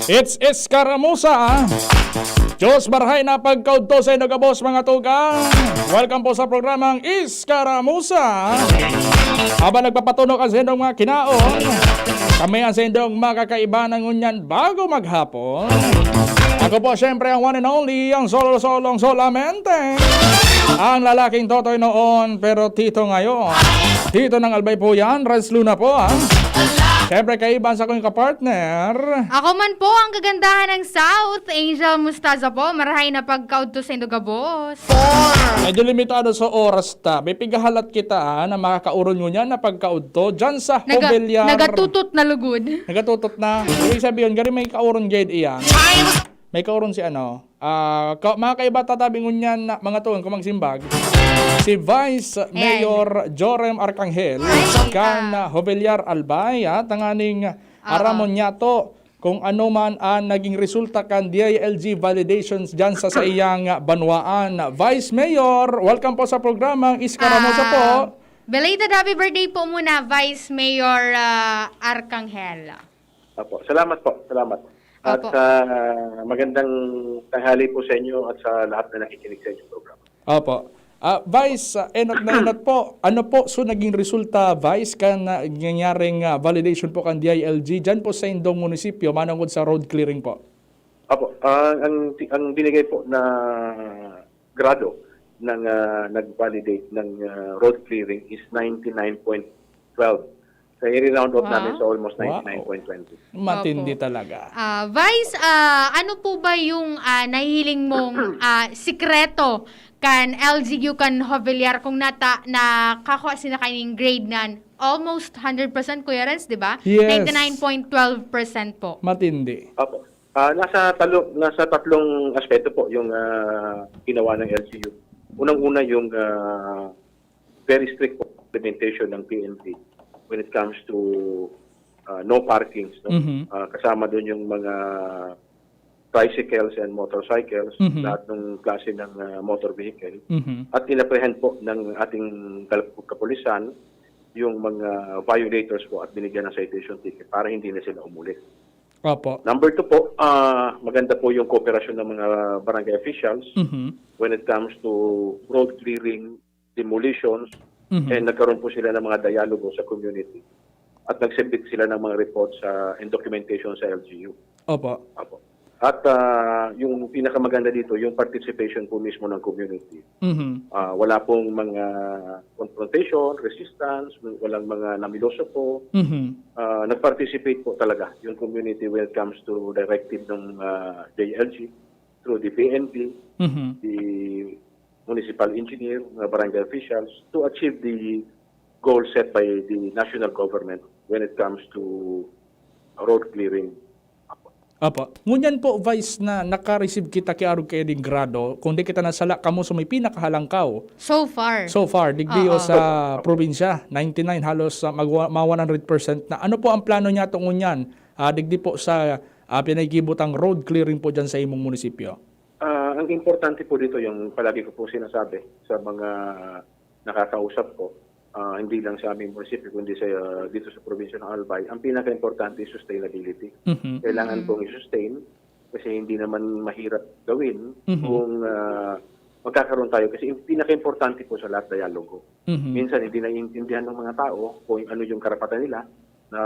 It's Eskaramusa, ah. Diyos marhay na pagkaudto sa indo gabos, mga tugang. Welcome po sa programang Eskaramusa. Habang nagpapatunok ang sa indong mga kinaon, kami ang sa indong makakaiba na ngunyan bago maghapon. Ako po, syempre, ang one and only, ang solo-solong solamente. Ang lalaking totoy noon, pero tito ngayon. Tito ng Albay po yan, Renz Luna po, ha? Siyempre, kaiba sa kong kapartner. Ako man po ang kagandahan ng South, Angel Mustaza po. Marahay na pagkaudto sa Indogabos. Medyo limitado sa oras ta. May pigahalat kita, ha, na makakauron ngunyan na pagkaudto. Dyan sa Naga-, Jovellar. Nagatutot na lugod. Nagatutot na. Ibig sabihin, gari may kauron gayod iyan. May kauron si ano, ah, ka-, mga kaiba tatabi ngunyan na mga tuon kung magsimbag. Si Vice Ayan. Mayor Jorem Arcangel Ay, kan, ah. ah, Jovellar Albay, ah, tanganing Oo. aramon niya to kung ano man ang naging resulta kan D I L G validations dyan sa saiyang banwaan. Vice Mayor, welcome po sa programang Iskaramusa po. Ah, belated happy birthday po muna, Vice Mayor, ah, Arcangel. Opo. Salamat po. Salamat. At, Opo. ah, magandang tanghali po sa inyo at sa lahat na nakikinig sa inyong programa. Opo. Ah, Vice, ah, enot na enot po. Ano po so naging resulta, Vice, kan, ah, nangyaring, ah, validation po kan D I L G dyan po sa indong munisipyo, manongod sa road clearing po? Opo. Ah, ang, ang binigay po na grado ng, ah, nag-validate ng, ah, road clearing is ninety-nine point twelve. So, i-round off namin Wow. sa almost Wow. ninety-nine point twenty. Matindi Opo. talaga. Ah, Vice, ah, ano po ba yung, ah, nahihiling mong, ah, sikreto kan L G U kan Jovellar kung nata-, nakakua sinda kaning grade na almost hundred percent, Kuya Renz, di ba? Yes. Ninety-nine point twelve percent po. Matindi. Opo. Ah, nasa talo-, nasa tatlong aspeto po yung, ah, ginawa ng L G U. Unang-una yung, ah, very strict po implementation ng P N P when it comes to, ah, no parkings, no? Mhm. Ah, kasama dun yung mga tricycles and motorcycles, Mhm. lahat ng klase ng, ah, motor vehicle. Mhm. At in-apprehend po ng ating kal-, kapulisan yung mga violators po at binigyan ng citation ticket para hindi na sila umulit. Opo. Number two po, ah, maganda po yung kooperasyon ng mga barangay officials Mhm. when it comes to road clearing, demolitions, Mhm. and nagkaroon po sila ng mga dialogo sa community. At nag-submit sila ng mga reports sa, and documentation sa L G U. Opo. Opo. At, ah, yung pinakamaganda dito, yung participation po mismo ng community. Mhm. Ah, wala pong mga confrontation, resistance, walang mga namiloso po. Mhm. Ah, nag-participate po talaga yung community when it comes to directive ng, ah, J L G through the P N P, Mhm. the municipal engineer, mga barangay officials to achieve the goal set by the national government when it comes to road clearing. Opo. Ngunyan po, Vice, na naka-receive kita ki arog kaidto nin grado, kung di kita nasala, kamo sa may pinakahalangkaw. So far. So far, digdi Oo. o sa probinsya, ninety-nine, halos, ah, magwa-, ma one hundred percent na. Ano po ang plano niyato ngunyan? Ah, digdi po sa, ah, pinagkibotang road clearing po dyan sa imong munisipyo? Ah, ang importante po dito, yung palagi ko pong sinasabi sa mga nakakausap ko, ah, hindi lang sa aming munisipyo, kundi sa, ah, dito sa probinsya ng Albay, ang pinaka-importante is sustainability. Mhm. Kailangan Mhm. pong i-sustain kasi hindi naman mahirap gawin Mhm. kung, ah, magkakaroon tayo. Kasi yung pinaka-importante po sa lahat, dialogo. Mhm. Minsan, hindi naiintindihan ng mga tao kung ano yung karapatan nila, na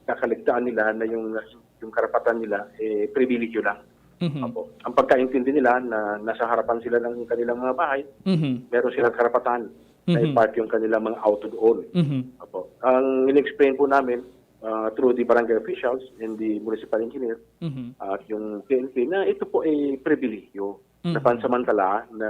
kakaligtaan nila na yung, yung karapatan nila, eh, pribilehyo lang. Mhm. Opo. Ang pagkaintindi nila na nasa harapan sila ng kanilang mga bahay, Mhm. meron silang karapatan na Mhm. i-park yung kanilang mga auto doon. Mhm. Opo. Ang in-explain po namin, ah, through the barangay officials and the municipal engineer Mhm. at yung P N P, na ito po ay pribilehyo na Mhm. pansamantala na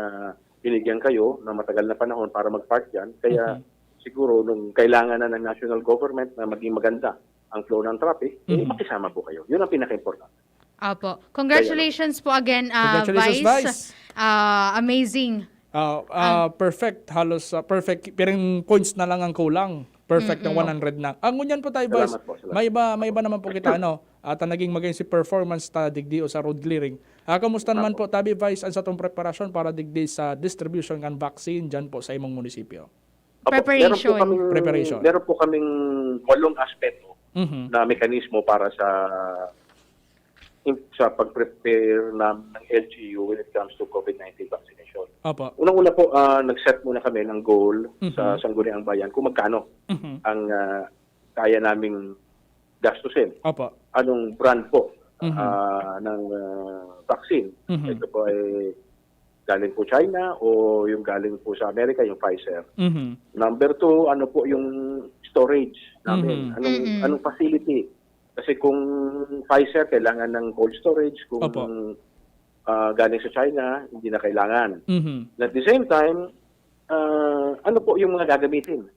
binigyan kayo ng matagal na panahon para mag-park dyan. Kaya Mhm. siguro nung kailangan na ng national government na maging maganda ang flow ng traffic, eh, Mhm. makisama po kayo. Yun ang pinaka-importante. Opo. Kaya Congratulations po again, ah, Congratulations, Vice. Vice. Ah, amazing. Ah, ah, Ang perfect. Halos, ah, perfect. Pirang points na lang ang kulang. Perfect na Mm-mm. one hundred na. Ang ngunyan po tayo, Vice, Salamat po, salamat. may iba, may iba naman po kita, ano, at ang naging maging si performance ta digdi o sa road clearing. Ah, kamusta naman Apo. po, tabi, Vice, ang satong preparasyon para digdi sa distribution kan vaccine dyan po sa imong munisipyo? Apo, meron po Preparation. kaming, Preparation. meron po kaming walong aspeto Mhm. na mekanismo para sa, sa pag-prepare ng, ng L G U when it comes to COVID nineteen vaccination. Apo. Unang-una po, ah, nag-set muna kami ng goal Mhm. sa Sangguniang Bayan kung magkano Mhm. ang, ah, kaya naming gastusin. Apo. Anong brand po, Mhm. ah, ng, ah, vaccine? Mhm. Ito po ay galing po China o yung galing po sa Amerika, yung Pfizer. Mhm. Number two, ano po yung storage namin? Mhm. Anong, Mm-mm. anong facility? Kasi kung Pfizer, kailangan ng cold storage. Kung, Opo. ah, galing sa China, hindi na kailangan. Mhm. And at the same time, ah, ano po yung mga gagamitin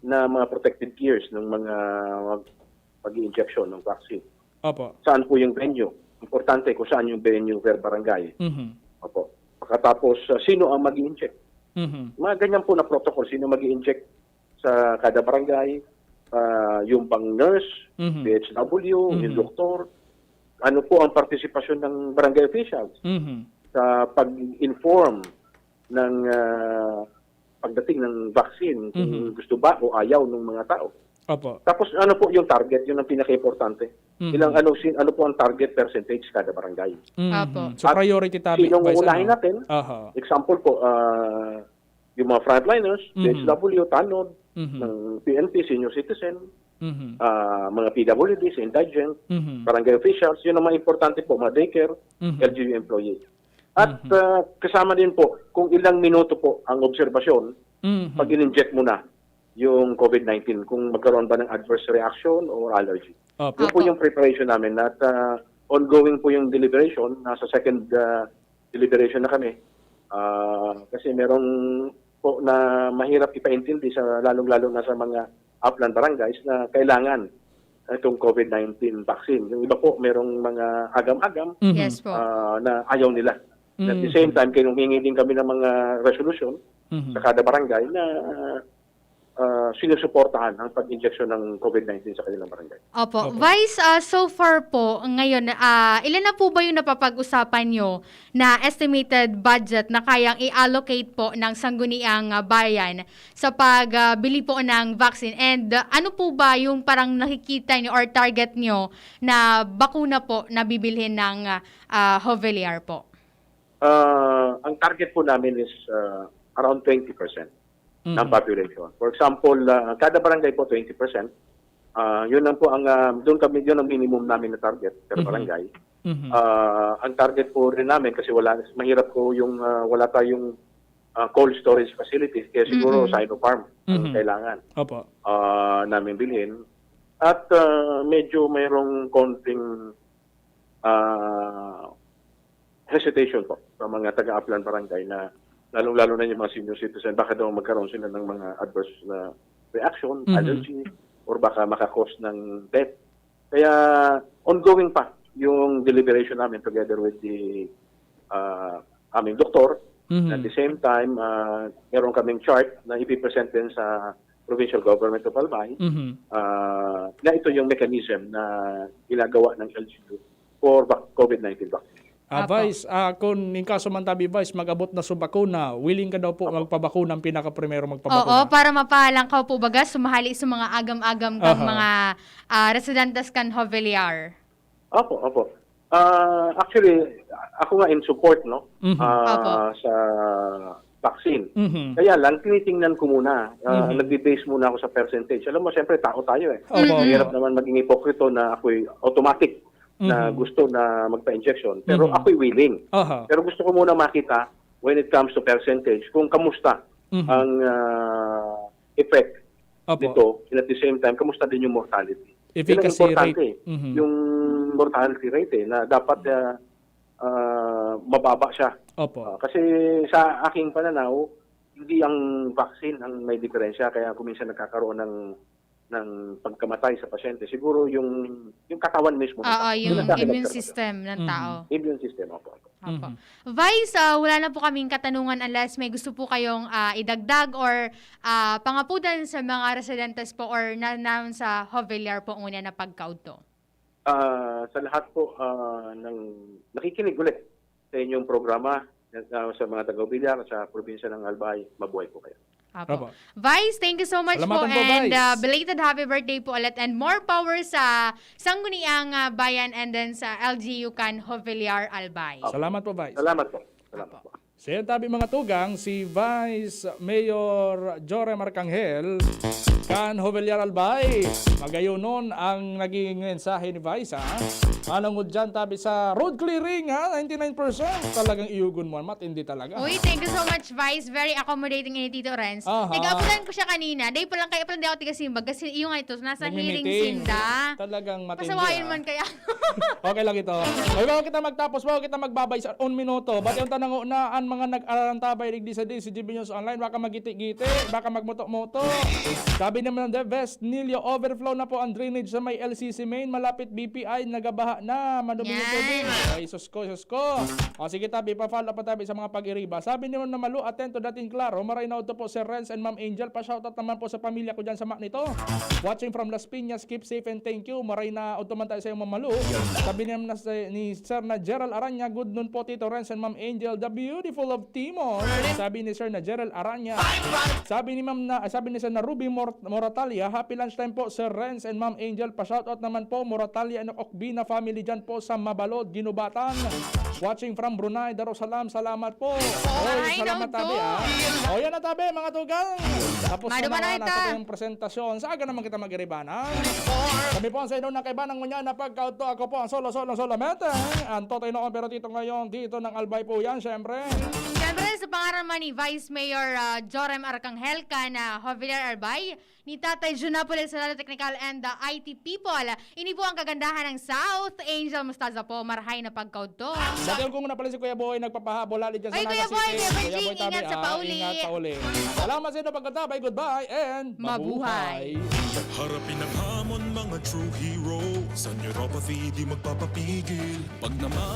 na mga protective gears ng mga mag-, mag-i-injection ng vaccine? Opo. Saan po yung venue? Importante kung saan yung venue per barangay. Mhm. Opo. Pagkatapos, ah, sino ang mag-i-inject? Mhm. Mga ganyan po na protocol. Sino mag-i-inject sa kada barangay? Ah, yung bang nurse, Mhm. P H W, yung Mhm. doktor? Ano po ang partisipasyon ng barangay officials Mhm. sa pag-inform ng, ah, pagdating ng vaccine, kung Mhm. gusto ba o ayaw ng mga tao? Opo. Tapos ano po yung target? Yun ang pinaka-importante. Mhm. Ilang ano, sin-, ano po ang target percentage kada barangay? Mhm. Opo. So, At priority tabi, sinong Vice, uunahin ano? natin? Aha. Example po, ah, yung mga frontliners, Mhm. P H W, tanod, Mhm. ng P N P, senior citizen, Mhm. ah, mga P W Ds, indigent, Mhm. barangay officials, yun ang mga importante po, mga daycare, Mhm. L G U employee. At, Mhm. ah, kasama din po kung ilang minuto po ang obserbasyon Mhm. pag in-inject mo na yung covid nineteen, kung magkaroon ba ng adverse reaction or allergy. Opo. Yun po Opo. yung preparation namin at, ah, ongoing po yung deliberation. Nasa second, ah, deliberation na kami. Ah, kasi merong po na mahirap ipaintindi sa, lalong-lalo na sa mga upland barangays na kailangan itong covid nineteen vaccine. Yung iba po, merong mga agam-agam, Mhm. Yes po. ah, na ayaw nila. At the Mhm. same time, kinuhingi din kami ng mga resolution Mhm. sa kada barangay na, ah, sinusuportahan ang pag-injection ng covid nineteen sa kanilang barangay. Opo. Opo. Vice, ah, so far po, ngayon, ah, ilan na po ba yung napapag-usapan nyo na estimated budget na kayang i-allocate po ng Sangguniang, ah, Bayan sa pag, ah, bili po ng vaccine? And, ah, ano po ba yung parang nakikita nyo or target nyo na bakuna po na bibilhin ng, ah, ah, Hoveliar po? Ah, ang target po namin is, ah, around twenty percent ng Mhm. population. For example, ah, kada barangay po twenty percent. Ah, yun lang po ang, ah, doon kami, yun ang minimum namin na target per Mhm. barangay. Mhm. Ah, ang target po rin namin kasi wala, mahirap po yung, ah, wala tayong, ah, cold storage facilities, kaya siguro Mm-mm. Sinopharm ang Mhm. kailangan, Opo. ah, namin bilhin. At, ah, medyo mayroong konting, ah, hesitation po sa mga taga-Aplan Barangay na lalong-lalo na yung mga senior citizen, baka daw magkaroon sila ng mga adverse na reaction, Mhm. allergy, or baka maka-cause ng death. Kaya ongoing pa yung deliberation namin together with the, ah, aming doktor. Mhm. At the same time, ah, meron kaming chart na ipipresent din sa Provincial Government of Albay, Mhm. ah, na ito yung mechanism na ginagawa ng L G U for vac-, covid nineteen vaccine. Ah, Apo. Vice, ah, kung in kaso man tabi, Vice, mag-abot na so bakuna, willing ka daw po Apo. magpabakuna, ang pinakaprimero Oo, magpabakuna? para mapalangkaw po baga, sumahali sa mga agam-agam kang Aha. mga, ah, residentes kan Hoveliar. Opo, opo. Ah, actually, ako nga in support, no? Mhm. Ah, Opo. sa vaccine. Mhm. Kaya lang, tinitingnan ko muna. Ah, Mhm. nagbe-base muna ako sa percentage. Alam mo, siyempre, tao tayo eh. Opo, Mhm. Mahirap opo. naman maging hipokrito na ako'y automatic na Mhm. gusto na magpa-injection. Pero Mhm. ako'y willing. Aha. Pero gusto ko muna makita, when it comes to percentage, kung kamusta Mhm. ang, ah, effect Opo. nito, and at the same time, kamusta din yung mortality. Yun ang Efficacy importante rate. eh. Mhm. Yung mortality rate eh, na dapat, ah, ah, mababa siya. Opo. Ah, kasi sa aking pananaw, hindi ang vaccine ang may diferensya, kaya kung minsan nagkakaroon ng, ng pagkamatay sa pasyente. Siguro yung, yung katawan mismo ng Oo, tao. Yun yung ang dapat immune observation. system ng Mhm. tao. Immune system, opo. Opo. Mhm. Vice, ah, wala na po kaming katanungan unless may gusto po kayong, ah, idagdag or, ah, pangapudan sa mga residentes po or na, na sa Hoveliar po ngunyan na pagkaudto. Ah, sa lahat po, ah, ng nakikinig ulit sa inyong programa, ah, sa mga taga-Hoveliar, sa probinsya ng Albay, mabuhay po kayo. Apo. Apo. Vice, thank you so much Salamatan po, po, and, Vice. ah, belated happy birthday po ulit and more power sa Sangguniang, ah, Bayan and then sa L G U kan Hoveliar, Albay. Apo. Salamat po, Vice. Salamat po. Salamat Apo. po. Sa iyang tabi, mga tugang, si Vice Mayor Jorem Arcangel kan Jovellares Albay. Magayonon ang naging mensahe ni Vice, ha? Manungod dyan, tabi, sa road clearing, ha? Ninety-nine percent. Talagang iyugon mo, matindi talaga. Uy, thank you so much, Vice. Very accommodating ini, Tito Renz. Aha. Nag-abutan ko siya kanina. Day pa lang, kaya pala di ako tigasimbag. Kasi iyo nga ito, nasa hearing Nagmi-meeting. Sinda. Talagang matindi, Pasawayan ah. man kaya. Okay lang ito. Oy, bago kita magtapos, bago kita magbabay sa un minuto, bati ang tanang unaan, mga nag-ararantabay, digdi sa D C G B News Online, baka magiti-giti, baka magmoto-moto. Sabi naman ng The Best, Nilio, overflow na po ang drainage sa may L C C main, malapit B P I, nagabaha na, madumi yung Yan. tubig. Ay, sus ko, sus ko. O, sige, tabi, pa-follow up pa, tabi, sa mga pag-iriba. Sabi ni Ma'am Namalu, atento, dating klaro, maray na udto po, Sir Renz and Ma'am Angel, pa-shoutout naman po sa pamilya ko dyan sa Macnito. Watching from Las Piñas, keep safe and thank you. Maray na udto man tayo sa iyo, Ma'am Malu. Sabi ni, na, ni Sir na Gerald Aranya, good noon po, Tito Renz and Ma'am Angel, the beautiful of Timor. Sabi ni Sir na Gerald Aranya. Sabi ni Ma'am na, sabi ni Sir na Ruby Mor- Moratalia, happy lunchtime po, Sir Renz and Ma'am Angel. Pa-shoutout naman po, Moratalia and Okbina family dyan po sa Mabalod, Guinobatan. Watching from Brunei, Darussalam, salamat po. Oy, Maray na salamat, tabi, udto. ah. O, yan na, tabi, mga tugang. Tapos na Maduman mga na ita. Nasa yung presentasyon. Sa aga naman kita mag-iribanan. Kami po ang sa inyo na kaibanan ngunyan na pagkaudto. Ako po ang solo-solo solamente. Ang Totoy Noon, pero Tito ngayon, dito ng Albay po yan, syempre. Siyempre, sa pangalan man ni Vice Mayor ah, Jorem Arcangel kan ah, Jovellares Albay, ni Tatay Jun Napoles sa Lalo Technical and the I T people. Ini po ang kagandahan ng South Angel Mostaza po. Marhay na pagkaudto. Dati kong na pala si Kuya Boy, nagpapahabol, hali dyan sa Ay, Naga Kuya Boy, City. Kuya Boy, Kuya Boy, ingat tabi, sa ah, pauli. Ingat pauli. Salamat sa inyo, pagkatabi. Goodbye and Mabuhay. Mabuhay. Harapin ang hamon, mga true hero. Sa neuropathy, di magpapapigil. Pag naman